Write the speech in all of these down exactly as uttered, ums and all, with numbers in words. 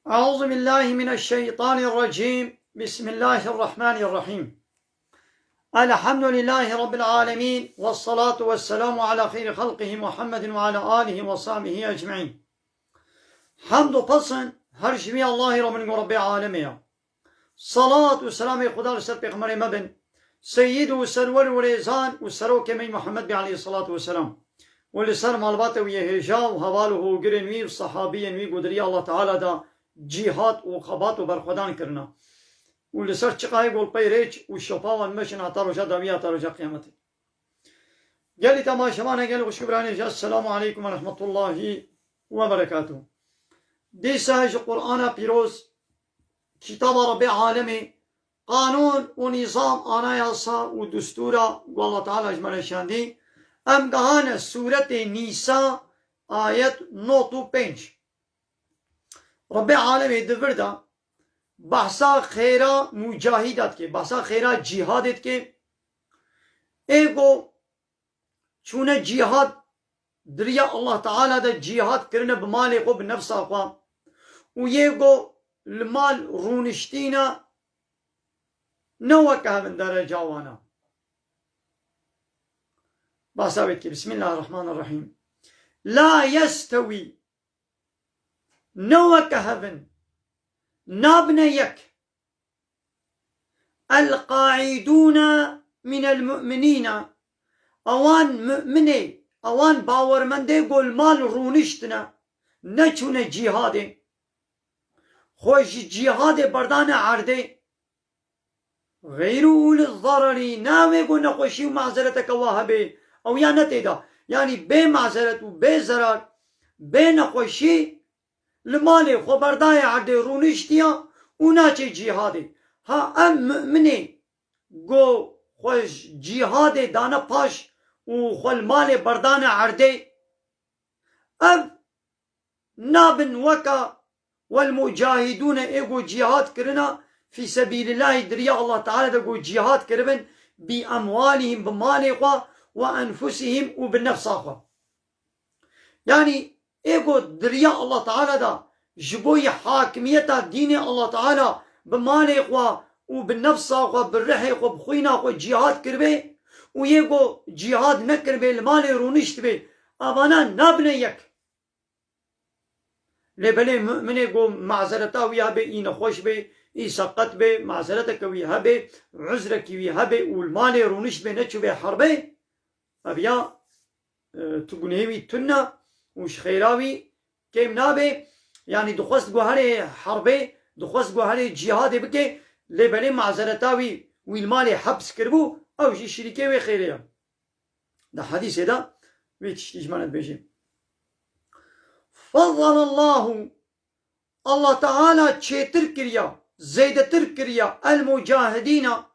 أعوذ بالله من الشيطان الرجيم. بسم الله الرحمن الرحيم. الحمد لله رب العالمين، والصلاة والسلام على خير خلقه محمد وعلى آله وصحبه أجمعين. Hemd û pesn her ji wî Allahî re bin ku Rebbê alemê ye. Salat û selamê Xuda li ser pêxemberê me bin. Seyyid û serwer û rêzan û serokê me Muhammed bê aleyhissalatu vesselam. Û li ser malbata wî yê hêja û heval û hogirên wî û sahabiyên wî ku di riya Allah Teala de cîhad û xebat û berxwedan kirina. Û li ser çiqayê ku li pey rêç û şopa wan meşin heta roja dawî, heta roja qiyametê. Gelî temaşevanê, gelî xwişk û biranê, ji Esselamu Aleykum ve Rahmetullahi ve Berekatuh. Dîsa ji Qur'ana Pîroz, Kitaba Rebbê Alemê, qanûn û nîzam, anayasa û dustûra ku Allah Teala ji me re şandî, em gehane sûretê Nîsa, ayet nod û pênc. Rebbê Alemê di vir de behsa xêra mucahîda dike, behsa xêra cîhadê dike. Ê ku çûne cîhad, di riya Allah Teala de cîhad kirine bi malê xwe, bi nefsa xwe. Û yê ku li mal rûniştîne, ne weke hev in dereca wan e. Behsa wê dike. Bismillahirrahmanirrahîm. La yestewî. Ne weke hev in. Nabine yek. El-qaidûne minel mu'minîne. Ewan mu'minê, ewan bawermendê ku li mal rûniştine, neçûne cîhadê. Xwe ji cîhadê berdane erdê. Xeyrû ûlî zararî, ne wê ku nexweşî û mazereteke wa hebe, ew ya ne tê de. Yanî bê mazeret û bê zerar, bê nexweşî li malê xwe berdaye erdê, rûniştiya û naçe cîhadê. Ha, em mu'minê ku xwe ji cîhadê dane paş û xwe li malê berdane erdê, ev nabin weka wel mucahidûne ê ku cîhad kirina fî sebîlillahî, di riya Allah Teala de ku cîhad kiribin, bi emwalihim, bi malê xwe, ve enfusihim, û bi nefsa xwe. Yanî ê ku di riya Allah Teala de ji bo yî hakimiyeta dînê Allah Teala bi malê xwe û bi nefsa xwe, bi rihê xwe, bi xwîna xwe cîhad kiribê û yê ku cîhad nekiribê, li malê rûniştibê, evana nabine yek. Lê belê mu'minê ku mazereta wî hebe, î nexweş be, î seqet be, mazereteke wî hebe, uzrekî wî hebe û li malê rûniştibê, neçûbê herbê, ev ya, e, tu gunehê wî tune û ji xêra wî kêm nabe. Yanî dixwest ku herê herbê, dixwest ku herê cîhadê bike, lê belê mazereta wî, wî li malê heps kiribû, ew jî şirîkê wê xêrê ye. Di hedîsê de vê tiştî ji me re dibêje. Fezzelallahu, Allah Teala çêtir kiriya, zêdetir kiriya, el mucahidîna,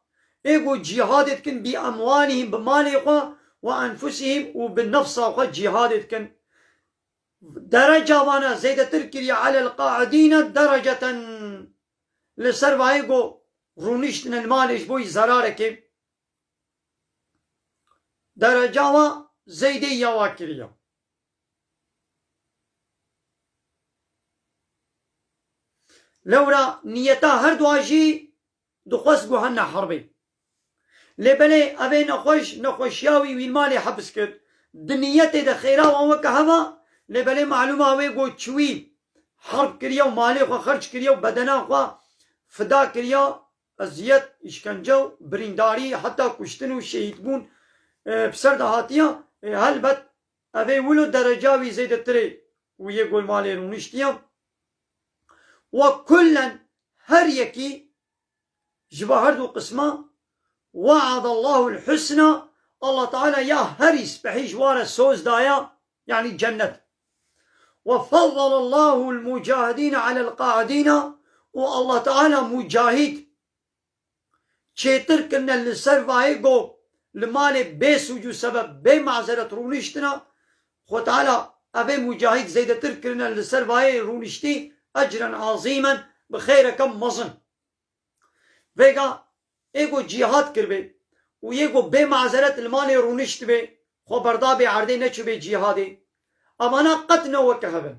ê ku cîhadê dikin, bi emwalihim, bi malê xwe, ve enfusihim, û bi nefsa xwe cîhadê dikin. Dereca vana zêdetir kiriya, alel qaidîne dereceten, li ser vayê ku rûniştine li malê ji bo yî zerarekê. Dereca wa zêdê ya wa kiriya. Lewra niyeta her dua jî dixwest ku hene herbê. Lê belê evê nexweş, nexweşiya wî, wî li malê hebs kir. Di niyetê de xêra wan weke heva, lê belê malûma wê ku çûyî herb kiriya û malê xwe xerc kiriya û bedena xwe fida kiriya, eziyet, îşkence û birîndarî, heta kuştin û şehîdbûn, e, bi ser de hatiye, e, helbet evê wilo dereca wî zêdetirê û yê ku li malê rûniştiye. Ve kullen, her yekî ji bo her du qisma, وعد الله الحسنى, Allah Teala ya herî spehî ji wa re soz daya, yanî cennet. وفضل الله المجاهدين على القاعدين, û Allah Teala mucahîd çêtir kirine li ser vayê ku li malê bê sûc û sebeb, bê mazeret rûniştina, Xwe Teala evê mucahîd zêdetir kirine li ser vayê rûniştî, ecren azîmen, bi xêreke mezin. Vêga ê ku cîhad kiribê û yê ku bê mazeret li malê rûniştibê, xwe berdabê erdê, neçûbê cîhadê, evana qet ne weke hev in.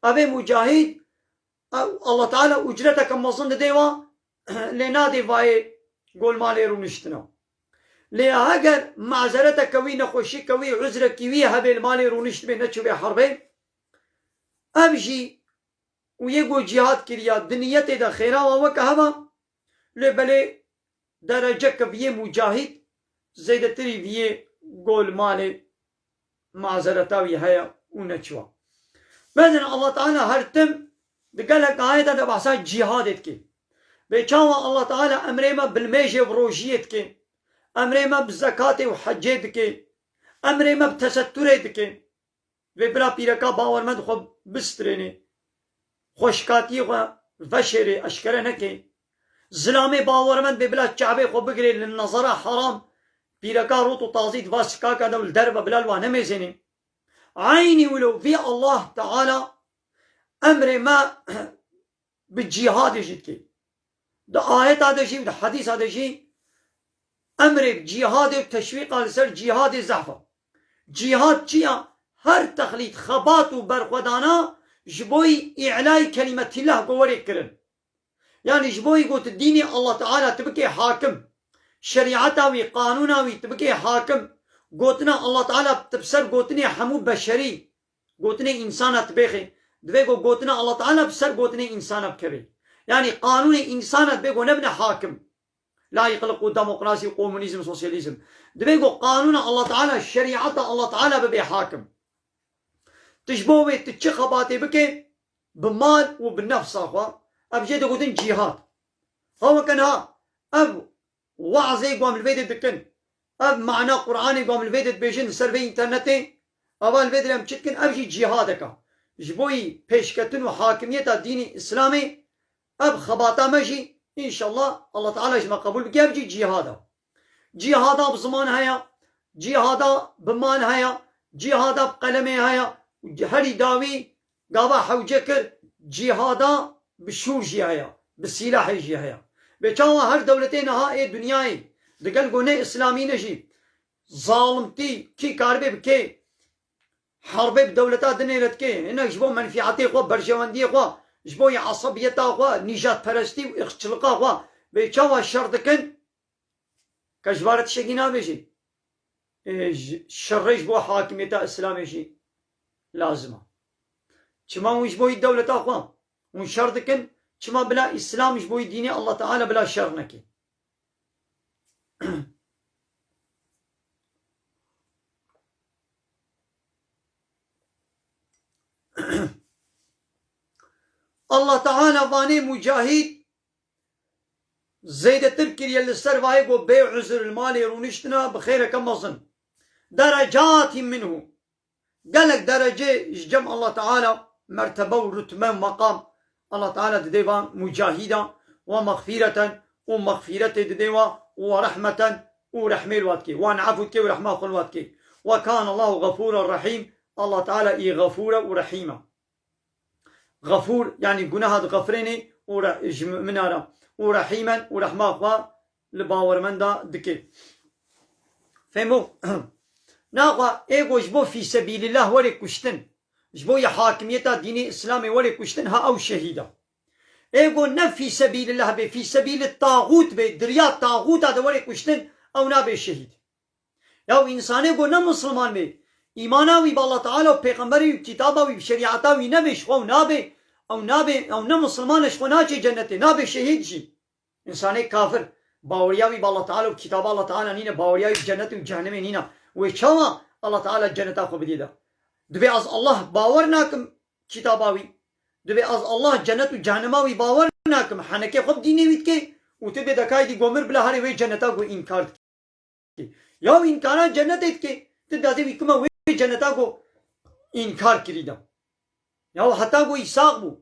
Evê mucahîd Ew, Allah Teala ucreteke mezin didê wa, lê nadê vayê golmalê rûniştina. Lê heger mazereteke wî, nexweşîke wî, uzrekî wî hebê li malê rûniştibê, neçûbê herbê, ev jî û yê ku cîhad kiriya, di niyetê de xêra wa weke heva, lê belê dereceke viyê mucahîd zêdetirî viyê gol malê mazereta wî heye û neçûwa. Mezin Allah Teala her tim di gelek ayeta de behsa cîhadê dike. Bê çawa Allah Teala emrê me bi nimêjê û rojiyê dike, emrê me bi zekatê û hecê dike, emrê me bi tesetturê dike. Vê bila pîreka bawermend xwe bistrênê. Xweşkatiyê xwe veşêrê, eşkere neke. Zilamê bawermend bê bila çavê xwe bigirê li nezera heram. Pîreka rot û tazî di va sikaka de û li derve bila li wa nemêzênê. Eynî wilo vî Allah Teala emrê me bi cîhadê jî dike. Di ayeta de jî û di hedîsa de jî emrê cîhadê û teşwîqa li ser cîhadê zehf e. Cîhad çi ya? Her texlît, xebat û berxwedana ji bo îlayî kelîmetîllah ku werê kirin. Yanî ji bo ku tu dînê Allah Teala tu bikê hakim, şerîeta wî, qanûna wî tu bikê hakim, gotina Allah Teala tu bi ser gotinê hemû beşerî, gotinê însana tu bêxê, divê ku gotina Allah Teala bi ser gotinê însana bikevê. Yanî qanûnê însana divê ku nebine hakim. Layîqlik û demokrasî û komunîzm, sosyalîzm. Divê ku qanûna Allah Teala, şerîeta Allah Teala bibe hakim. Tu ji bo wê tu çi xebatê bikê, bi mal û bi nefsa xwe, ev jê digotin cîhad. Ha weke niha, ev wazê ku em li vê de dikin, ev mana Qur'anê ku em li vê de dibêjin li ser vê înternetê, eva li vê de em çi dikin, ev jî cîhadek e. Ji bo yî pêşketin û hakimiyeta dînê Îslamê, ev xebata me jî, înşallah, Allah Teala ji me qebûl bike, ev jî cîhad e. Cîhada bi ziman heye, cîhada bi mal heye, cîhada bi qelemê heye. Herî dawî gava hewce kir, cîhada bi şûr jî heye, bi sîlahê jî heye. Bê çawa her dewletê niha ê dinyayê, digel ku ne îslamî ne jî, zalimtî kî karibê bi kê herbê bi dewleta dinê re dike, hinek ji bo menfîetê xwe, berjewendiyê xwe, ji bo yê esebiyeta xwe, nîjadperestî û îrqçilika xwe, bê çawa şer dikin? Ke ji vare tiştekî nabêjî. Ê, ji, şerê ji bo hakimiyeta Îslamê jî lazim e. Çima hûn ji bo yî dewleta xwe hûn şer dikin? Çima bila Îslam ji bo yî dînê Allah Teala bila şer neke? Allah Teala vanê mucahîd zêdetir kiriye li ser vayê ku bê uzr li malê rûniştina bi xêreke mezin. Derecatin minhu. Gelek derece ji cem Allah Teala mertebe û rutme û meqam Allah Teala didê van mucahîda, we mexfîreten û mexfîretê didê wa û we rehmeten û rehmê li wa dikê. Wan efû dikê û rehma xwe li wa dikê. Ve kâne Allahu xefûren rehîm. Allah Teala î xefûr e û rehîm e. Xefûr, yanî guneha dixefirênê û re-, ji mumina re û rehîmen û rehma xwe li bawermenda dike. Fehmo? Naxwe ê ku ji bo fî sebîlillah were kuştin, ji bo yê hakimiyeta dînê Îslamê were kuştin, ha ew şehîd e. Ê ku ne fî sebîlillah bê, fî sebîli taxût bê, di riya taxûta de were kuştin, ew nabe şehîd. Ya û însanê ku ne misilman bê, îmana wî bi Allah Teala û pêxemberê wî, kitaba wî, bi şerîeta wî nebê, ji xwe ew nabê, ew nabê, ew ne misilman e, ji xwe naçê cennetê, nabe şehîd jî. Însanê kafir, baweriya wî bi Allah Teala û kitaba Allah Teala nîne, baweriya wî bi cennet û cehennemê nîne. Wê çawa Allah Teala cenneta xwe bidê de? Dibê ez Allah bawer nakim kitaba wî. Dibê ez Allah cennet û cehennema wî bawer nakim. Henekê xwe bi dînê wî dike û tu bê dekayî dî gomir bila herê wê cenneta ku înkar dike. Ya û înkara cennetê dike. Tu dazê wî kima wê cenneta ku înkar kirî de. Ya û heta ku î sax bû.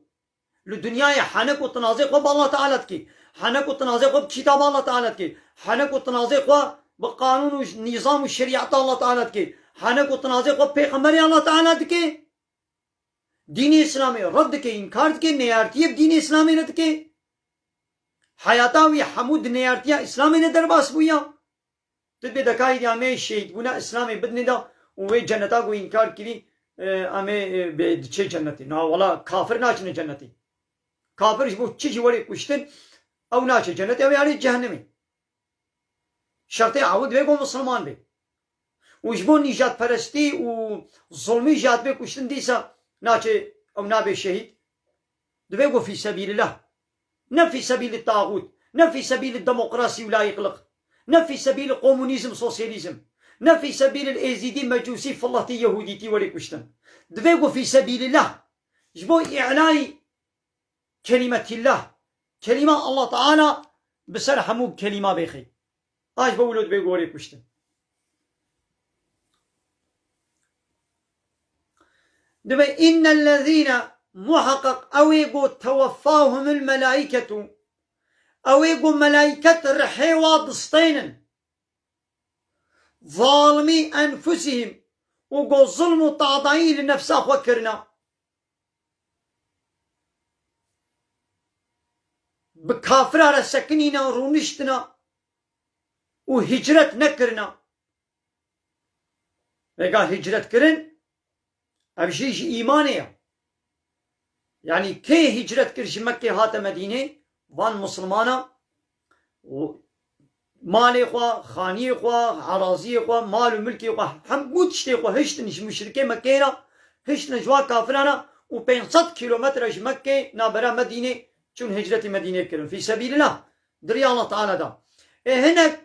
Li dinyayê henek û tinazê xwe bi Allah Teala dike. Henek û tinazê xwe bi kitaba Allah Teala dike. Henek û tinazê xwe bi qanûn û nîzam û şerîeta Allah Teala dike. Henek û tinazê xwe bi pêxemberê Allah Teala dike. Dînê Îslamê red dike, înkar dike, neyartiyê bi dînê Îslamê re dike. Heyata wî hemû di neyartiya Îslamê de derbas bûya. Tu dibê dekayî dî em ê şehîdbûna Îslamê bidinê de û wê cenneta ku înkar kirî, e, em ê, e, bê diçê cennetê. Na wela kafir naçine cennetê. Kafir ji bo çi jî were kuştin, ew naçe cenetê, ew yarê cehennemê. Şertê ew divê ku misilman be. Û ji bo nîjadperestî û zulmî jî hatibê kuştin, dîsa naçe, ew nabe şehîd. Divê ku fî sebîlillah. Ne fî sebîli tağût, ne fî sebîli demokrasî û layîqliq, ne fî sebîli komunîzm, sosyalîzm, ne fî sebîli êzîdî, mecûsî, fillehtî, yehûdîtî were kuştin. Divê ku fî sebîlillah. Ji bo îlayî kelîmetîllah. Kelîma Allah Teala bi ser hemû kelîma bêxê. Aj bo wilo dibê gorê kuştin. Dibe innellezîne, muheqeq ew ê go teweffahumul melâiketu, ew ê go melâiket rihê wa distênin. Zalimî enfusihim, û go zulm û tadayî li nefsa xwe kirina. Bi kafira re sekinîna, rûniştina û hicret nekirina. Vega hicret kirin, ev jî ji îmanê ye. Yanî kê hicret kir ji Mekkê hate Medînê, van misilmana, û malê xwe, xaniyê xwe, eraziyê xwe, mal û milkê xwe, hemû tiştê xwe hiştin ji muşrikê Mekkeyê re, hiştin ji wan kafirana û pênc sed kîlometre ji Mekkê navbera Medînê çûn hicretî Medînê kirin. Fî sebîlillah, di riya Allah Teala da. Ê hinek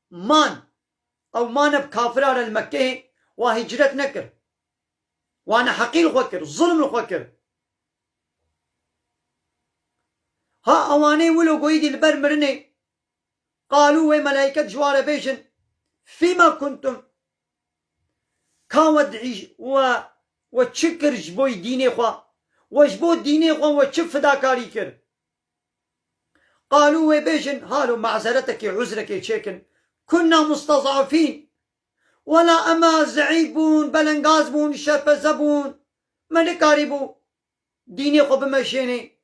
man, ew mane bi kafira re li Mekkeyê, wa hicret nekir. Wa neheqî li xwe kir, zulm li xwe kir. Ha ewanê wilo goyî dî li ber mirinê, qalû, wê melaiket ji wa re bêjin, fîme kuntum, ka we dihîj-, we, we çi kir ji bo dînê xwe? We ji bo dînê xwe we çi fidakarî kir? Qalû, wê bêjin, halo mazeretekê, uzrekê çêkin. Kunna mustezafîn. Wela ema zeîf bûn, belengaz bûn, şerpeze bûn. Me nikarîbû dînê xwe bimeşênê.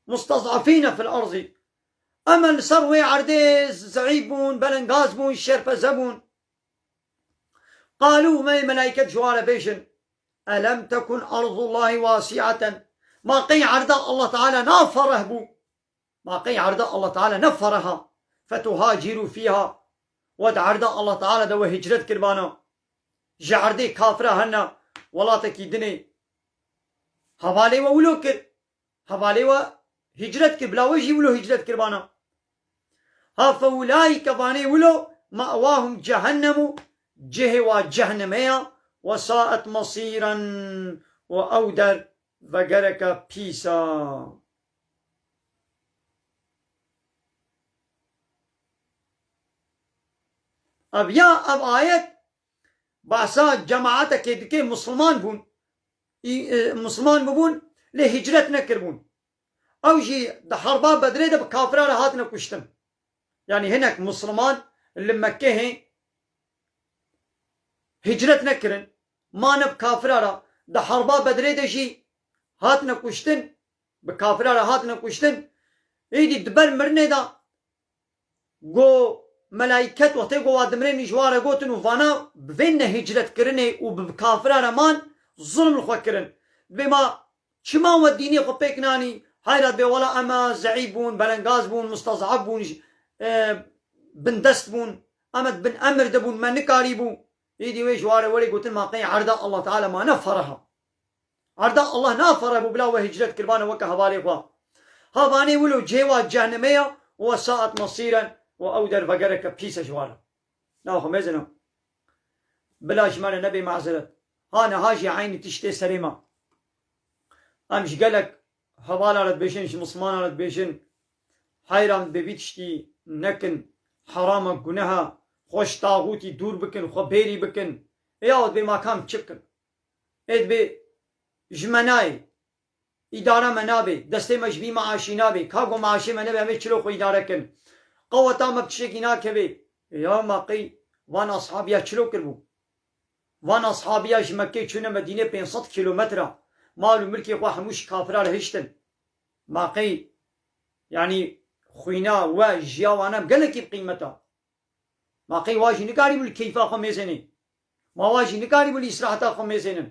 Mustezafîne fil erzî. Em li ser wê erdê zeîf bûn, belengaz bûn, şerpeze bûn. Qalû, me melaîket ji wan re bêjin, elem tekun ardullahî wasi'aten. Ma qey erda Allah Teala na fereh bû? Ma qey erda Allah Teala ne fereha? Fetuhacirû fîha. We di erda Allah Teala de we hicret kiribana. Ji erdê kafira hena welatekî dinê. Hevalê we wilo kir. Hevalê we hicret kir, bila we jî wilo hicret kiribana. Ha fe ulaîke, vanê wilo, me'wahum cehennemu, cihê wa cehnemê ya, we saet mesîren, û ew der vegereke pîs a. Ev ya, ev ayet bahsa cemaatekê dike, Musliman bûn. Î-, e, Musliman bibûn, lê hicret nekiribûn. Ew jî di herba Bedrê de bi kafira re hatine kuştin. Yanî hinek Musliman li Mekkehê hicret nekirin. Mane bi kafira re. Di herba Bedrê de jî hatine kuştin, bi kafira re hatine kuştin. Êdî di ber mirinê de go melaiket wextê go wa dimrên ji wa re gotin û vana bi vê nehicretkirinê û bi kafira re man zulm li xwe kirin. Dibê ma çima we dînê xwe pêk nanî? Hayra dibê wela ema zeîf bûn, belengaz bûn, mustezaf bûn, j-, e, bindest bûn, em di bin emir de bûn, me nikarîbû. Êdî wê ji wa re werê gotin ma qey erda Allah Teala ma ne fereha. Erda Allah na fereh bû bila we hicret kiribane weke hevalê xwe. Ha vanê wilo cihê wa cehnemê ya, we saet mesîren, û ew der vegereke pîs e ji wa re. Na xwe mêzin e. Bila ji me re nebe mazeret. Ha niha jî eynî tiştê serê me. Em ji gelek hevala re dibêjin, ji mislimana re dibêjin, heyran dibê vî tiştî nekin, heram e, guneh e, xwe ji taxûtî dûr bikin, xwe bêrî bikin. Ê yaw dibê ma kam çi bikin? Ê dibê ji me nayê. Îdara me nabe. Destê me ji bî meaşî nabe. Ka ku meaşê me nebe, em ê çilo xwe îdare kin. Qeweta me bi tiştekî nakeve. Ya ma qey van ashabiya çilo kiribû? Van ashabiya ji Mekkê çûne Medînê pênc sed kîlometre. Mal û milkê xwe hemû ji kafira re hiştin. Ma qey, yanî xwîna we, jiya wan em gelekî bi qîmet a. Ma qey wa jî nikarîbû li keyfa xwe mêzênê? Ma wa jî nikarîbû li îsraheta xwe mêzênin?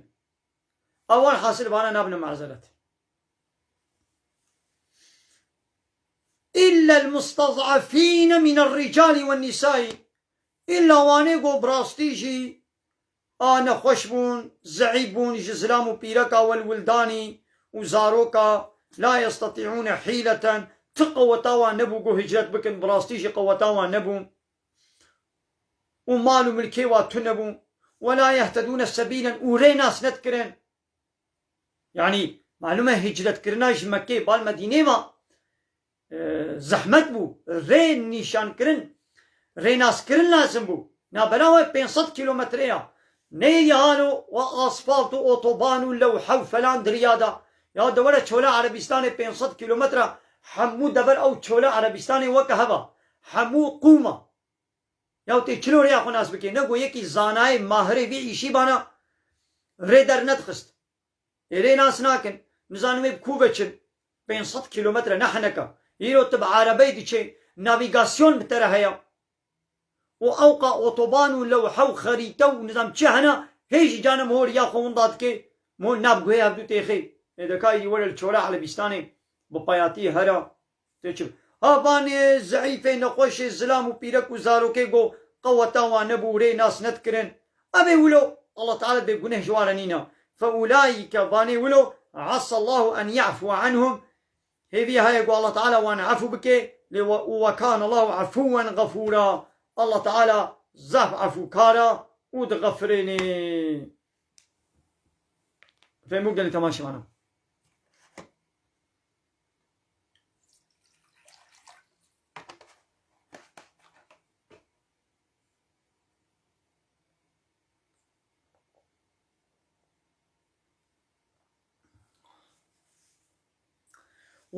Ew welhasil vana nabine mazeret. إلا المستضعفين من الرجال والنساء. Îlla wanê ku bi rastî jî a nexweş bûn, zeîf bûn, ji zilam û pîreka wel wildanî û zaroka, لا يستطيعون حيلة, ti qeweta wan nebû ku hicret bikin, bi rastî jî qeweta wan nebû. Û mal û milkê wan tune bû. ولا يهتدون سبيلا, û rê nas nedikirin. Yanî, malûm e hicretkirina ji Mekkê bal Medînê ve, e, zehmet bû. Rê nîşankirin, rênaskirin lazim bû. Navbera we pênc sed kîlometre ya. Neyê halo we asfalt û otoban û lewhe û felan diriya da. Ya de were çola Erebîstanê pênc sed kîlometre, hemû dever ew çola Erebîstanê weke heva. Hemû qûma. Ya tê çilo rêya xwe nas bike. Ne go yekî zanayê mahirê vî îşî bana rê dernedixist. Ê rê nas nakin. Nizanim ê bi ku veçin. Pênc sed kîlometre ne heneka. Îro tu bi erebeyê diçê, navîgasyon bi te re heye. Û ewqa otoban û lewhe û xerîte û nizam çi hene, hê jî canim hor ya xwe winda dike. Mo nav guhê hevdû têxê. Ê de ka yî were li çora Elebîstanê bi payatî hera. Tê çi? Ha vanê zeîfê, nexweşê, zilam û pîrek û zarokê go qeweta wan nebû, rê nas nedikirin. Ev ê wilo, Allah Teala bê guneh ji wan re nîna. فأولئك, vanê wilo, عسى الله أن يعفو عنهم. Hêvî heye ku Allah Teala wan efû bike, lê we, û وكان الله عفوا غفورا. Allah Teala zaf efûkar e û dixefirênê. Fehmû gelî temaşevana.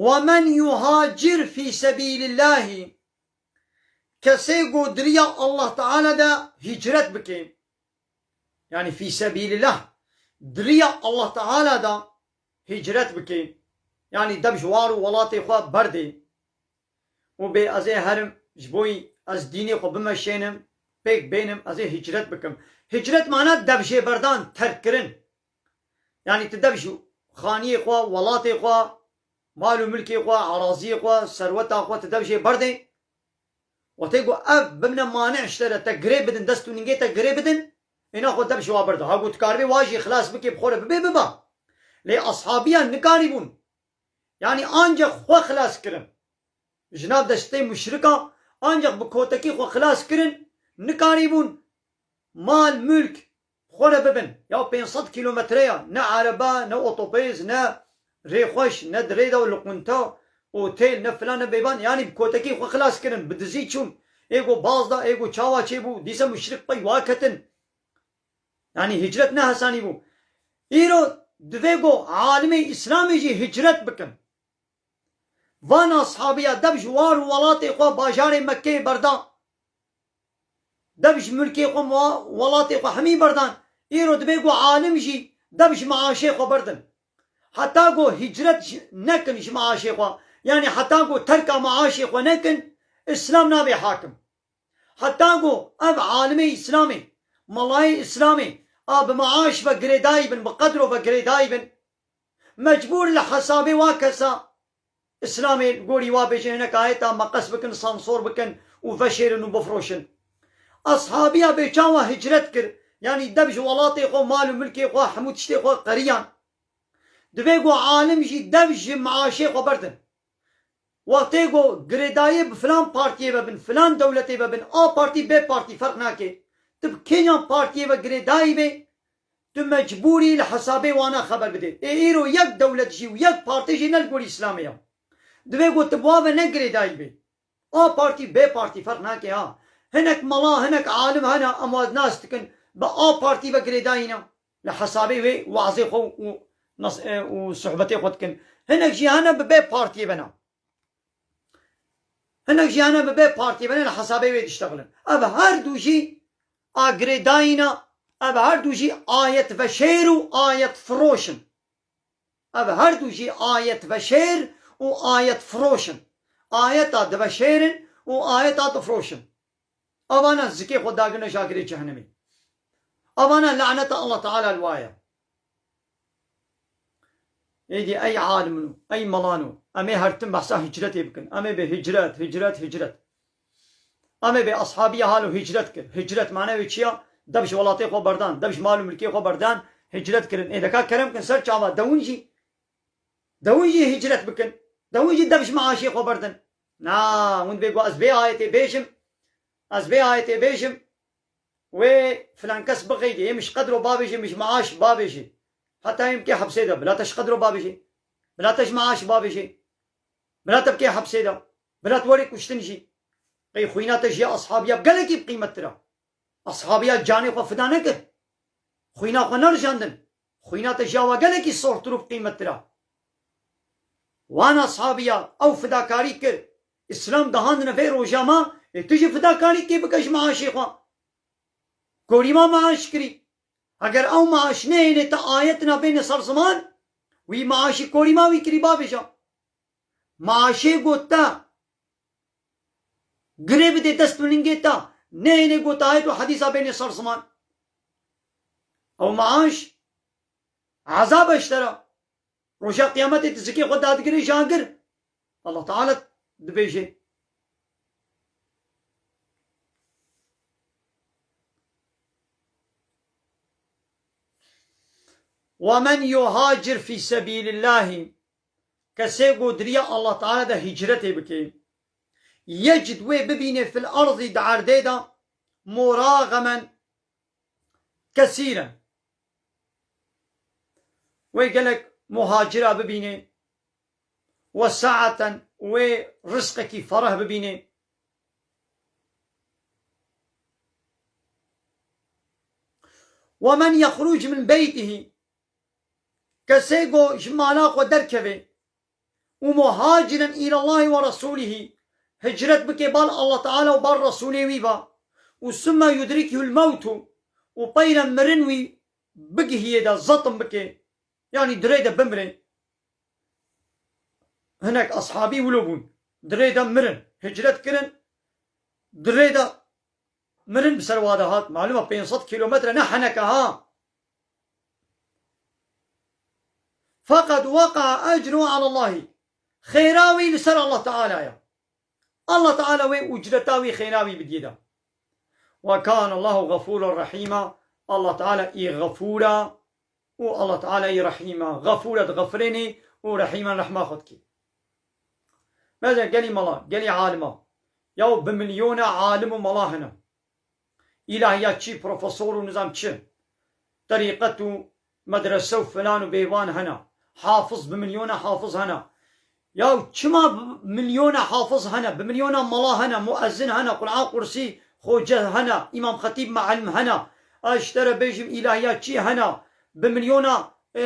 ومن يهاجر في سبيل الله, kesê ku di riya Allah Teala de hicret bike. Yanî fî sebîlillah, di riya Allah Teala de hicret bike. Yanî dev ji war û welatê xwe berdê. Û bê ez ê herim, ji bo ez dînê xwe bimeşênim, pêk bênim, ez ê hicret bikim. Hicret mana dev jêberdan, terk kirin. Yanî tu dev ji xaniyê xwe, welatê xwe, mal û milkê xwe, eraziyê xwe, serweta xwe tu dev jê berdê. Wextê ku ev bimne mane ji te re, te girê bidin, dest û ningê te girê bidin, êna xwe dev ji wa berde. Ha ku tu karibê wa jî xilas bikê, bi xwe re bibê, biba. Lê ashabiyan nikarîbûn. Yanî ancak xwe xilas kirin. Ji nav destê muşrika ancak bi kotekî xwe xilas kirin, nikarîbûn mal, mulk xwe re bibin. Ya pênc sed kîlometre ya, ne erebe, ne otobês, ne rêxweş, ne di rê de li qunta, otêl, ne filan, ne bêban, yanî bi kotekî xwe xilas kirin, bi dizî çûn. Ê ku baz da, ê ku çawa çêbû, dîse muşrik pey wa ketin. Yanî hicret ne hesanî bû. Îro divê ku alimê Îslamê jî hicret bikin. Van ashabiya dev ji war û welatê xwe, bajarê Mekkeyê berdan. Dev ji mulkê xwe, wa-, welatê xwe hemî berdan. Îro dibê ku alim jî dev ji maaşê xwe berdin. Heta ku hicret ji, nekin ji maaşê xwe. Yanî heta ku terka maaşê xwe nekin, Îslam nabe hakim. Heta ku ev alimê Îslamê, melayê Îslamê, a bi maaş ve girêdayî bin, bi qedro ve girêdayî bin, mecbûr li hesabê wa kesa Îslamê li gorî wa bêjin, hinek ayeta meqes bikin, sansor bikin û veşêrin û bifroşin. Ashabiya bê çawa hicret kir, yanî dev ji welatê xwe, mal û milkê xwe, hemû tiştê xwe qeriyan. Divê ku alim jî dev ji maaşê xwe berdin. Wextê ku girêdayî bi filan partiyê ve bin, filan dewletê ve bin, A partî, B partî ferq nake. Tu bi kêjan partiyê ve girêdayî be, tu mecbûrî li hesabê wana xeber bidê. Ê îro yek dewlet jî û yek partî jî ne li gorî Îslamê ya. Divê ku tu bi wa ve ne girêdayî be. A partî, B partî ferq nake ha. Hinek mela, hinek alim hene, em wa nas dikin, bi A partî ve girêdayî ne. Li hesabê wê wazê xwe û nas-, e, û sohbetê xwe dikin. Hinek jî hene bi B partiyê ve ne. Hinek jî hene bi B partiyê ve ne, li hesabê wê diştexilin. Ev her du jî a girêdayî ne, ev her du jî ayet veşêr û ayet firoş in. Ev her du jî ayet veşêr û ayet firoş in. Ayeta diveşêrin û ayeta difiroşin. Avana zikê xwe dagirine jagirê cehennemê. Avana laneta Allah Teala li wa ye. Êdî ey alimno, ey melano, em ê her tim behsa hicretê bikin. Em ê bê hicret, hicret, hicret. Em ê bê ashabiya halo hicret kir. Hicret mane wê çi ya? Dev ji welatê xwe berdan, dev ji mal û milkê xwe berdan, hicret kirin. Ê deka kerem kin ser çava, dewin jî, dewin jî hicret bikin. Dewin jî dev ji meaşê xwe berdin. Na, hûn dibê ku ez vê ayetê bêjim, ez vê ayetê bêjim, wê filan kes bixeydê, yê min ji qedro babêjê, min ji meaş babêjê. Heta yê min kê hepsê de, bila te ji qedro babêjê. Bila te ji meaş babêjê. Bila te bikê hepsê de. Bila te werê kuştin jî. Qey xwîna te ji ya ashabiya gelekî bi qîmettir a. Ashabiya canê xwe fida nekir. Xwîna xwe nerijandin. Xwîna te ji ya wa gelekî sortir û bi qîmettir a. Wan ashabiya ew fidakarî kir. Îslam dihandine vê roja ma, ê tu jî fidakarî kê bike ji meaşê xwe. Korîma meaş kirî. Eger ew meaş nehêne te ayetina bêne ser ziman, wî meaşî korîma wî kirî bavêja. Meaşê got te girê bidê dest û lingê te, nehêne got ayet û hedîsa bêne ser ziman. Ew meaş ezab e ji te re. Roja qiyametê tu zikê xwe dadigirê ji agir. Allah Teala dibêje. وَمَنْ يُهَاجِرْ فِي سَبِيلِ اللّٰهِ Kesê ku di riya Allah Teala de hicretê bike. Yecid wê bibîne fil erdî di erdê de muragamen kesîren. Wê gelek muhacira bibîne. Wesaeten wê rizqekî fereh bibîne. Ve men yexruc min beytihî Kesê ku ji mala xwe derkeve û muhaciren îlallahî ve resûlihî hicret bike bal Allah Teala û bal Resûlê wî ve û summe yudrikihul mewtu û peyre mirin wî bigihiyê de zetim bike, yanî dirê de bimire. Hinek ashabî wilo bûn. Dirê de mirin. Hicret kirin. Dirê de mirin bi ser wa de hat. Malum e pênc sed kîlometre ne heneke ha. Feqad weqa ecru alallahî. Xêra wî li ser Allah Teala ye. Allah Teala wê ucreta wî xêra wî bidiyê de. Ve kâne Allahu gafûran rahîma. Allah Teala î gafûr e û Allah Teala î rehîm e. Gafûr e dixefirênê û rehîm e rehma xwe dikê. Meze gelî mala, gelî alima. Yaw bi milyona alim û mala hene. Îlahiyatçî, profesor û nizam çi. Terîqet û medrese û filan û bêvan hene. Hafiz, bi milyona hafiz hene. Ya çima bi milyona hafiz hene, bi milyona mala hene, muezzin hene, Qur'an Kursî, xoce hene, Îmam Xetîb, mealim hene, ez ji te re bêjim îlahiyatçî hene, bi milyona, e,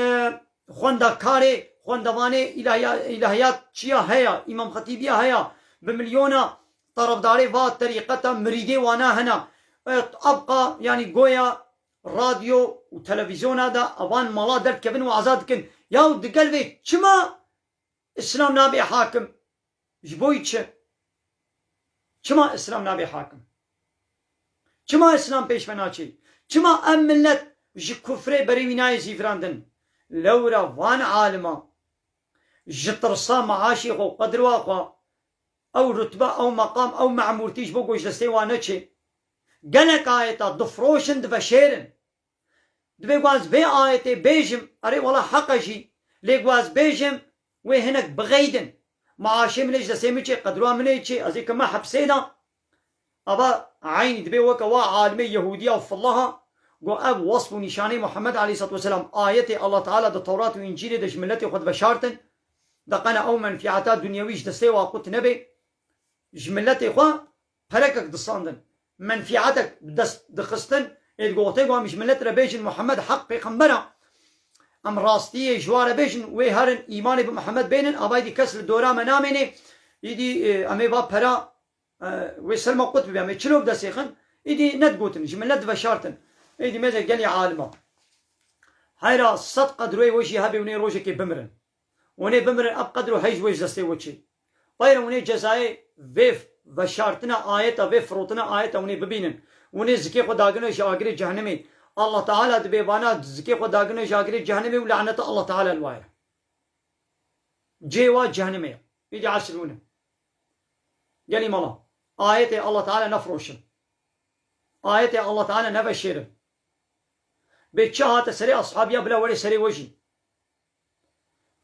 xwendekarê, xwendevanê îlahiya-, îlahiyatçiya heye, Îmam Xetîbiya heye, bi milyona tarafdarê va terîqeta mirîdê wana hene. E, ebqa, yanî goya radyo û televîzyona de evan mala derdikevin û azad dikin. Yaw digel vê çima Îslam nabe hakim? Ji bo çi? Çima Îslam nabe hakim? Çima Îslam pêş ve naçê? Çima ev millet ji kufrê berê wî nayê zîvirandin? Lewra van alima ji tirsa meaşê xwe, qedra xwe, ew rutbe, ew meqam, ew memûrtî ji bo ku ji destê wan neçê. Gelek ayeta difiroşin, diveşêrin. Divê ku ez vê ayetê bêjim, erê wela heq e jî, lê ku ez bêjim, wê hinek bixeydin. Meaşê min ê ji destê min çê, qedra min ê çê, ez ê keme hepsê de. Ava eynî dibê weke wa alimê Yehûdiya û fillaha, ku ev wasf û nîşanê Muhammed aleyhisselatu vesselam, ayetê Allah Teala di Tewrat û Încîlê de ji miletê xwe diveşartin, de qene ew menfîeta dunyewî ji destê wa qut nebe, ji miletê xwe perekek distandin, menfîetek bi dest dixistin, ê digotin ku em ji milet re bêjin Muhammed heq pêxember e, em rastiyê ji wa re bêjin, wê herin îmanê bi Muhammed bênin, ava îdî kes li dora me namêne, îdî, e, em ê va pera, e, wê ser me qut bibe, em ê çilo bi destê xin, îdî nedigotin, ji milet diveşartin. Îdî mêze gelî alima. Heyra sed qedroyê we jî hebe û nê rojekê bimirin. Hûnê bimirin, ev qedro hey ji we ji destê we çê. Peyre hûnê cezayê vê veşartina ayeta, vê firotina ayeta hûnê bibînin. Hûnê zikê xwe dagirine ji agirê cehennemê. Allah Teala dibê vana zikê xwe dagirine ji agirê cehennemê û laneta Allah Teala li wa ye. Cê wa cehenimê ye. Îdî esr hûn in. Gelî mala. Ayetê Allah Teala nefiroşin. Ayetê Allah Teala neveşêrin. Bê çi hate serê ashabiya bila were serê we jî.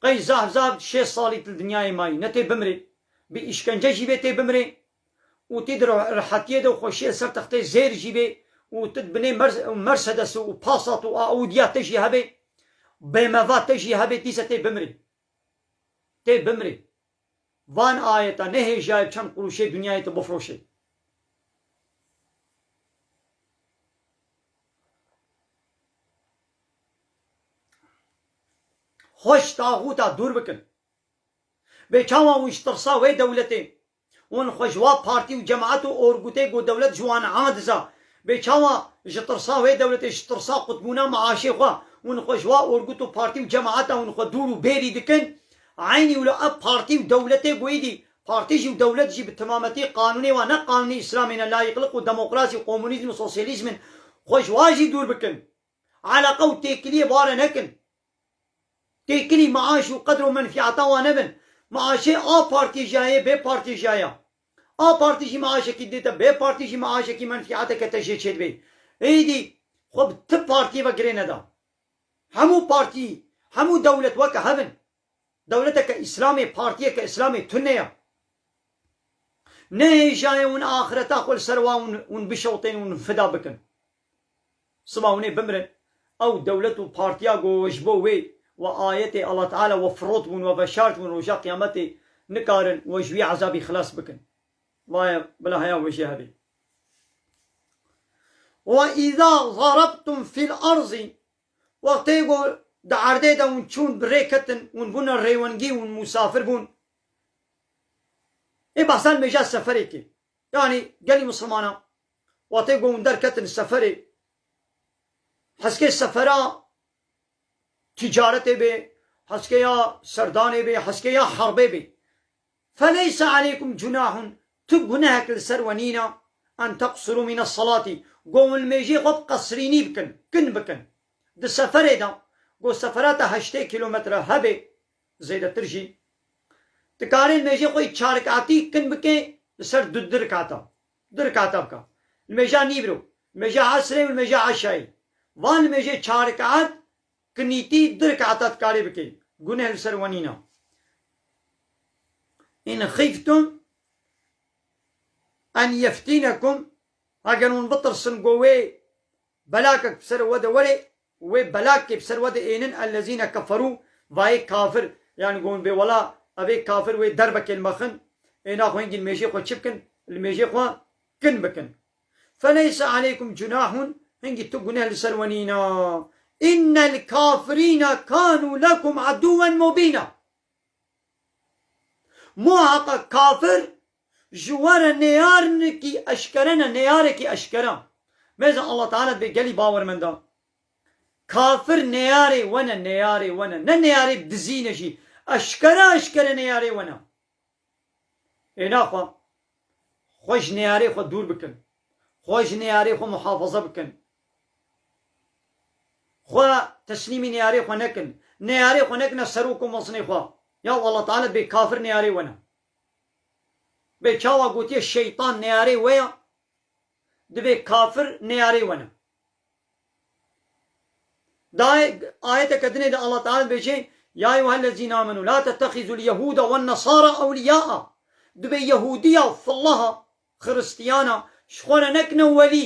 Qey zaf zaf şêst salî tu dinyayê mayî. Ne tê bimrê. Bi îşkence jî bê tê bimrê. Û tê di re-, rehetiyê de û xweşiyê ser textê zêr jî bê. Û tu binê Mer-, Mercedes û Passat û Audiya te jî hebê. B M W te jî hebê dîse tê bimrê. Tê bimrê. Van ayeta nehêjaye çend quruşê dinyayê tu bifroşê. Xweş taxûta dûr bikin. Bê çawa hûn ji tirsa wê dewletê, hûn xwe ji wa partî û cemaet û orgûtê ku dewlet ji wan adiza. Bê çawa ji tirsa wê dewletê, ji tirsa qutbûna maaşê xwe, hûn xwe ji wa orgût û partî û cemaeta hûn xwe dûr û bêrî dikin. Eynî wilo ev partî û dewletê ku êdî, partî jî û dewlet jî bi temametî qanûnê wa ne qanûnê Îslamê ne, layîqliq û demokrasî û komunîzm û sosyalîzm in. Xwe ji wa jî dûr bikin. Eleqe û têkiliyê bi wa re nekin. Têkilî maaş û qedr û menfîata wan nebin. Maaşê A partî jî heye, B partî jî heye. A partî jî maaşekî dê te, B partî jî maaşekî, menfîateke te jê çêdibê. Êdî xwe bi ti partiyê ve girê neda. Hemû partî, hemû dewlet weke hev in. Dewleteke Îslamê, partiyeke Îslamê tune ye. Nehêjaye hûn axireta xwe li ser wa hûn, hûn bişewtên, hûn fida bikin. Siba hûn ê bimrin. Ew dewlet û partiya ku ji bo wê we ayetê Allah Teala we firot bûn, we veşart bûn, roja qiyametê nikarin we ji wî ezabî xilas bikin. Vaye bila heya we jê hebê. Ve îza zarabtum fil arzî, wextê ku di erdê de hûn çûn bi rê ketin, hûn bûne rêwengî, hûn musafir bûn. Ê behsa nimêja seferê kir. Yanî gelî misilmana, wextê ku hûn derketin seferê, heskê sefera ticaretê bê, heskê ya serdanê bê, heskê ya herbê bê. Feleyse aleykum cunahun, tu gunehek li ser we nîne, en teqsirû mine salati, go hûn li mêjê xwe bi qesrînî bikin, kin bikin. Di seferê de, go sefera te heştê kîlometre hebe, zêdetir jî, dikarê li mêjê xwe çar rikatî kin bike li ser du, du rikata. Du rikata bike. Li mêja nîvro, li mêja esrê û li mêja eşayê. Van li mêjê çar rikat kinîtî du rikata dikarê bike. Guneh li ser we nîne. In xîftum en yeftînekum, eger hûn bitirsin go wê belakek bi ser we de were, wê belakê bi ser we de ênin, ellezîne keferû, vayê kafir, yanî go hûn bê wela, evê kafir wê derbekê li me xin, êna xwe hingî li mêjê xwe çi bikin? Li mêjê xwe kin bikin. Feleyse aleykum cunahun, hingî tu guneh li ser we nîna. Innel kafirîne kanu lekum aduwen mubîna. Muhaqa kafir ji we re neyarnekî eşkere ne, neyarekî eşkere. Mêza Allah Teala dibê gelî bawermenda. Kafir neyarê we ne, neyarê we ne. Ne neyarê dizî ne jî. Eşkere eşkere neyarê we ne. Ê naxwe, xwe ji neyarê xwe dûr bikin. Xwe ji neyarê xwe muhafaza bikin. Xwe teslîmî neyarê xwe nekin. Neyarê xwe nekine serok û mezinê xwe. Ya Allah Teala dibê kafir neyarê we ne. Bê çawa gotiye şeytan neyarê we ya, dibê kafir neyarê we ne. Dayê ayeteke dinê de Allah Teala dibêje, "Ya eyyuhellezîne amenu la tettexizul yehude wen nesara ewliyaa." Dibê Yehudiya, fillaha, Xiristiyana, ji xwe re nekine welî,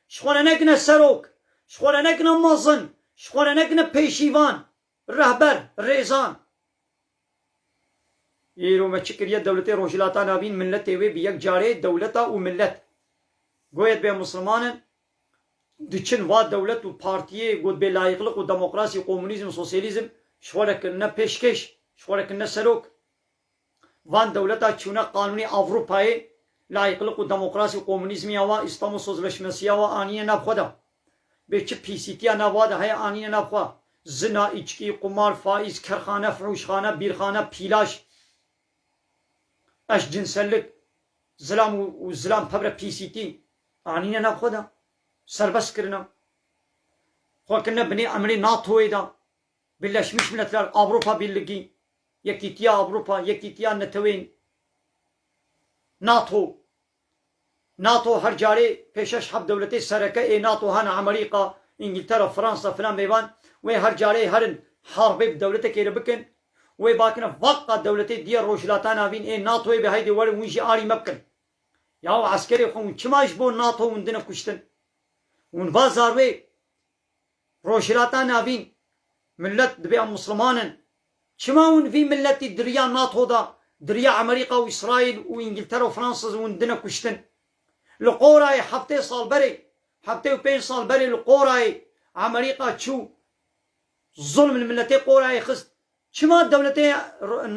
ji xwe re nekine serok, ji xwe re nekine mezin, ji xwe re nekine pêşîvan, rehber, rêzan. Îro me çi kiriye dewletê Rojhilata Navîn, milletê wê bi yek carê dewleta û millet. Goyet bê Misliman in, diçin va dewlet û partiyê got bê layîqliq û demokrasî, komunîzm, sosyalîzm, ji xwe re kirine pêşkêş, ji xwe re kirine serok. Van dewleta çûne qanûnê Ewropayê, layîqliq û demokrasî û komunîzmiya wa, Îstanbul Sözleşmesiya wa anîne nav xwe de. Bê çi pîsîtiya nav wa de heye anîne nav xwe. Zina, îçkî, qumar, faîz, kerxane, fuhuşxane, bîrxane, pîlaş, eşcinsellik, zilam û, û zilam pebre pîsîtî anîne nav xwe de. Serbest kirine. Xwe kirine binê emrê NATOyê de. Birleşmiş Milletler, Avrupa Birliği. Yekîtiya Ewropa, Yekîtiya Netewên NATO. NATO her carê pêşeş heft dewletê sereke ê NATO hene, Amerîka, Îngiltere, Fransa filan bêvan, wê her carê herin harbê bi dewletekê re bikin, wê bakine vaqa dewletê diye Rojhilata Navîn ê NATOyê be, heydê werin wî jî arî me bikin. Yaw eskerê xwe hûn çima ji bo NATO hûn dine kuştin? Hûn va zarwê Rojhilata Navîn, millet dibê em Musliman in. Çima hûn vî milletî di riya NATO da, di riya Amerîka û Îsraîl û Îngiltere û Fransa hûn dine kuştin? Li Qorayê heftê sal berê, heftê û pênc sal berê li Qorayê Amerîka çû, zulm li miletê Qorayê xist. Çima dewletê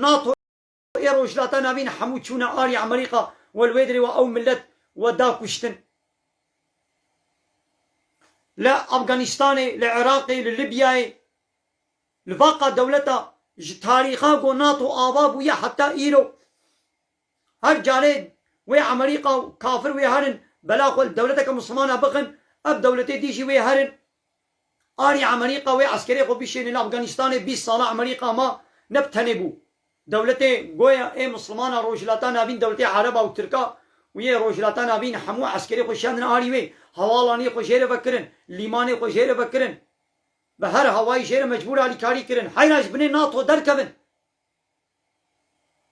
NATO ê Rojhilata Navîn hemû çûne arî Amerîka, we li wê dirê we ew millet we da kuştin? Li Afganistanê, li Iraqê, li Libyayê, li vaqa dewleta ji tarîxa ku NATO ava bûye heta îro. Her carê wê Amerîka û kafir wê herin, bela xwe li dewleteke Muslimana bixin, ev dewletê dî jî wê herin. Arî Amerîka wê eskerê xwe bişêne li Afganistanê, bîst sala Amerîka ma, ne bi tenê bû. Dewletê goya ê Muslimana Rojhilata Navîn, dewletê Ereba û Tirka û yê Rojhilata Navîn hemû eskerê xwe şandin arî wê. Hewalanê xwe jê re vekirin, lîmanê xwe jê re vekirin. Bi her hawayî jê re mecbûr alîkarî kirin. Heyra ji binê NATO derkevin.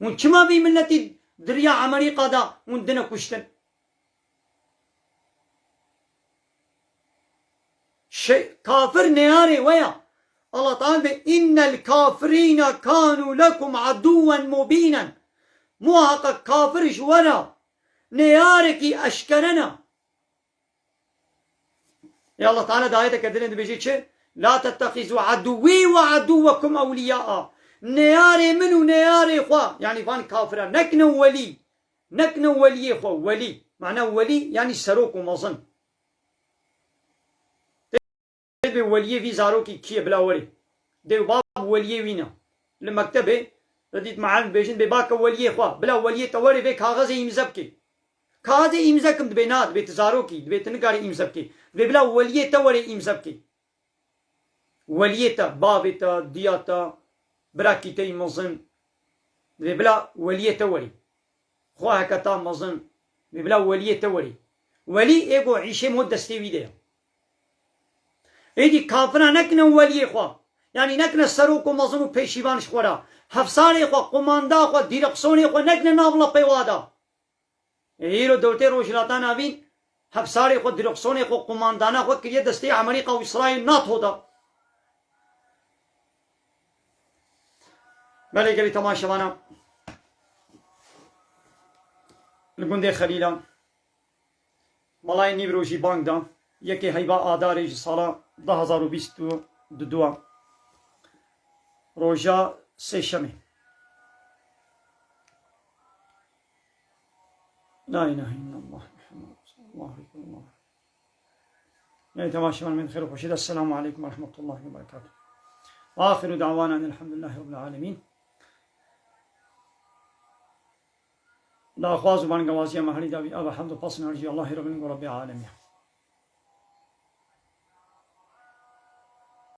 Hûn çima vî miletî di riya Amerîka de hûn dine kuştin? Şey, kafir neyarê we ya. Allah Teala de, "Innel kafirîne kanu lekum aduwen mubînen." Muhakkak kafir ji we re neyarekî eşkere ne. Ê Allah Teala di ayeteke din dibêje çi? "La tettexizu aduwî ve aduwekum ewliyaa." Neyarê min û neyarê xwe, yanî van kafira, nekine welî. Nekine weliyê xwe, welî. Mana welî, yanî serok û mezin. Dê weliyê vî zarokî kî ye, bila werê. Dê û bab weliyê wî ne. Li mektebê, te dît meallim dibêjin, bê bake weliyê xwe. Bila weliyê te werê, vê kaxezê îmze bike. Kaxezê îmze kim dibê, na, dibê tu zarokî, dibê tu nikarî îmze bikî. Dibê bila weliyê te werê îmze bikî. Weliyê te, bavê te, diya te, birakî te yî mezin. Dibê bila weliyê te werî. Xweheke ta mezin. Dibê bila weliyê te werî. Welî ê ku îşê mo destê wî de ye. Êdî kafira nekine weliyê xwe. Yanî nekine serok û mezin û pêşîvan ji xwe re. Hefsarê xwe, qumanda xwe, dîreksonê xwe nekine nav lepê wa de. Îro dewletê Rojhilata Navîn hefsarê xwe, dîreksonê xwe, qumandana xwe kiriye destê Amerîka û Îsraîl, NATO da. Belê gelî temaşevana li gundê Xelîla, Malayê Nîvro jî bang da, yekê heyva Adarê ji sala du hazar û bîst û du, roja sêşemê. La ilahe illallah Muhammed Resulullah, Allahu Ekber, Allahu Ekber. Ey temaşevan, me xêr û xweşî de, Esselamu Aleykum ve Rahmetullahi ve Berekatuhu. Axiru da'wana enil hamdülillahi Rabbil Alemin. Daxwaz û bangewaziya me herî dawî, ava hemd û pasn her jî Allahê Rebin û Rebbê Alemî.